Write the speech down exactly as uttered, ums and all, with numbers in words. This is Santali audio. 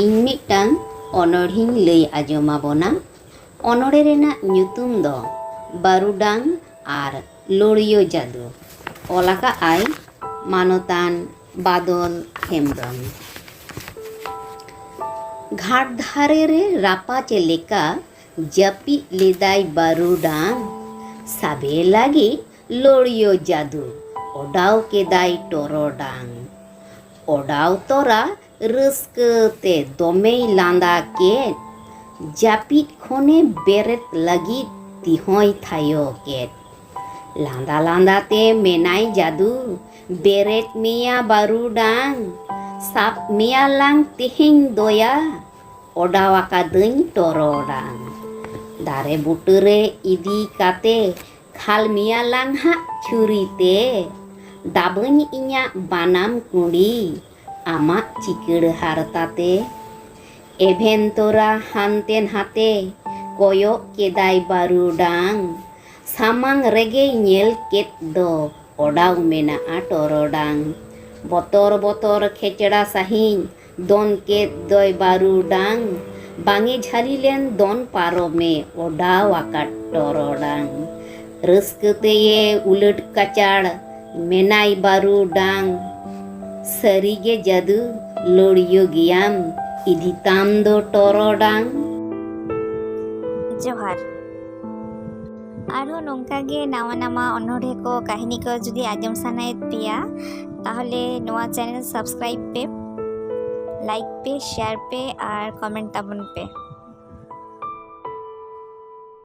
ᱤᱧ ᱢᱤᱫᱴᱟᱝ ᱚᱱᱚᱬᱦᱮᱧ ᱞᱟᱹᱭ ᱟᱸᱡᱚᱢ ᱟᱵᱚᱱᱟ᱾ ᱚᱱᱚᱬᱦᱮ ᱨᱮᱱᱟᱜ ᱧᱩᱛᱩᱢ ᱫᱚ ᱵᱟᱹᱨᱩᱰᱟᱝ ᱟᱨ ᱞᱳᱲᱤᱭᱳ ᱡᱟᱹᱫᱩ᱾ ᱚᱞ ᱟᱠᱟᱫ ᱟᱭ ᱢᱟᱱᱚᱛᱟᱱ ᱵᱟᱫᱚᱞ ᱦᱮᱢᱵᱽᱨᱚᱢ᱾ ᱜᱷᱟᱴ ᱫᱷᱟᱨᱮ ᱨᱮ ᱨᱟᱯᱟᱪᱮ ᱞᱮᱠᱟ ᱡᱟᱹᱯᱤᱫ ᱞᱮᱫᱟᱭ ᱵᱟᱹᱨᱩᱰᱟᱝ᱾ ᱥᱟᱵᱮ ᱞᱟᱹᱜᱤᱫ ᱞᱳᱲᱤᱭᱳ ᱡᱟᱹᱫᱩ ᱚᱰᱟᱣ ᱠᱮᱫᱟᱭ ᱴᱚᱨᱚᱰᱟᱝ᱾ ᱚᱰᱟᱣ ᱛᱚᱨᱟ ᱨᱟᱹᱥᱠᱟᱹ ᱛᱮ ᱫᱚᱢᱮᱭ ᱞᱟᱸᱫᱟ ᱠᱮᱫ᱾ ᱡᱟᱹᱯᱤᱫ ᱠᱷᱚᱱᱮ ᱵᱮᱨᱮᱫ ᱞᱟᱹᱜᱤᱫ ᱛᱤᱦᱚᱸᱭ ᱛᱷᱟᱭᱚ ᱠᱮᱫ᱾ ᱞᱟᱸᱫᱟ ᱞᱟᱸᱫᱟ ᱛᱮ ᱢᱮᱱᱟᱭ ᱡᱟᱹᱫᱩ, ᱵᱮᱨᱮᱫ ᱢᱮᱭᱟ ᱵᱟᱹᱨᱩᱰᱟᱝ, ᱥᱟᱵ ᱢᱮᱭᱟ ᱞᱟᱝ ᱛᱮᱦᱮᱧ ᱫᱚᱭᱟ, ᱚᱰᱟᱣ ᱟᱠᱟᱫᱟᱹᱧ ᱴᱚᱨᱚᱰᱟᱝ᱾ ᱫᱟᱨᱮ ᱵᱩᱴᱟᱹᱨᱮ ᱤᱫᱤ ᱠᱟᱛᱮ ᱠᱷᱟᱞ ᱢᱮᱭᱟ ᱞᱟᱝ ᱦᱟᱸᱜ ᱪᱷᱩᱨᱤ ᱛᱮ, ᱫᱟᱵᱟᱹᱧ ᱤᱧᱟᱜ ᱵᱟᱱᱟᱢ ᱠᱩᱸᱰᱤ ᱟᱢᱟᱜ ᱪᱤᱠᱟᱹᱲ ᱦᱟᱨᱛᱟ ᱛᱮ᱾ ᱮᱵᱷᱮᱱ ᱛᱚᱨᱟ ᱦᱟᱱᱛᱮ ᱱᱟᱛᱮ ᱠᱚᱭᱚᱜ ᱠᱮᱫᱟᱭ ᱵᱟᱹᱨᱩᱰᱟᱝ᱾ ᱥᱟᱢᱟᱝ ᱨᱮᱜᱮᱭ ᱧᱮᱞ ᱠᱮᱫ ᱫᱚ ᱚᱰᱟᱣ ᱢᱮᱱᱟᱜᱼᱟ ᱴᱚᱨᱚᱰᱟᱝ᱾ ᱵᱚᱛᱚᱨ ᱵᱚᱛᱚᱨ ᱠᱷᱮᱪᱲᱟ ᱥᱟᱺᱦᱤᱡ ᱫᱚᱱ ᱠᱮᱫ ᱫᱚᱭ ᱵᱟᱹᱨᱩᱰᱟᱝ᱾ ᱵᱟᱝᱮ ᱡᱷᱟᱹᱞᱤ ᱞᱮᱱ ᱫᱚᱱ ᱯᱟᱨᱚᱢᱮ ᱚᱰᱟᱣ ᱟᱠᱟᱫ ᱴᱚᱨᱚᱰᱟᱝ᱾ ᱨᱟᱹᱥᱠᱟᱹ ᱛᱮᱭᱮ ᱩᱞᱟᱹᱴ ᱠᱟᱪᱟᱲ ᱢᱮᱱᱟᱭ ᱵᱟᱹᱨᱩᱰᱟᱝ᱾ ᱥᱟᱹᱨᱤᱜᱮ ᱡᱟᱹᱫᱩ ᱞᱳᱲᱤᱭᱳ ᱜᱮᱭᱟᱢ, ᱤᱫᱤ ᱛᱟᱢ ᱫᱚ ᱴᱚᱨᱚᱰᱟᱝ᱾ ᱡᱚᱦᱟᱨ᱾ ᱟᱨᱦᱚᱸ ᱱᱚᱝᱠᱟ ᱜᱮ ᱱᱟᱣᱟ ᱱᱟᱣᱟ ᱚᱱᱚᱬᱦᱮ ᱠᱚ, ᱠᱟᱹᱦᱱᱤ ᱠᱚ ᱡᱩᱫᱤ ᱟᱸᱡᱚᱢ ᱥᱟᱱᱟᱭᱮᱫ ᱯᱮᱭᱟ, ᱛᱟᱦᱚᱞᱮ ᱱᱚᱣᱟ ᱪᱮᱱᱮᱞ ᱥᱟᱵᱥᱠᱨᱟᱭᱤᱵ ᱯᱮ, ᱞᱟᱭᱤᱠ ᱯᱮ, ᱥᱮᱭᱟᱨ ᱯᱮ ᱟᱨ ᱠᱚᱢᱮᱱᱴ ᱛᱟᱵᱚᱱ ᱯᱮ᱾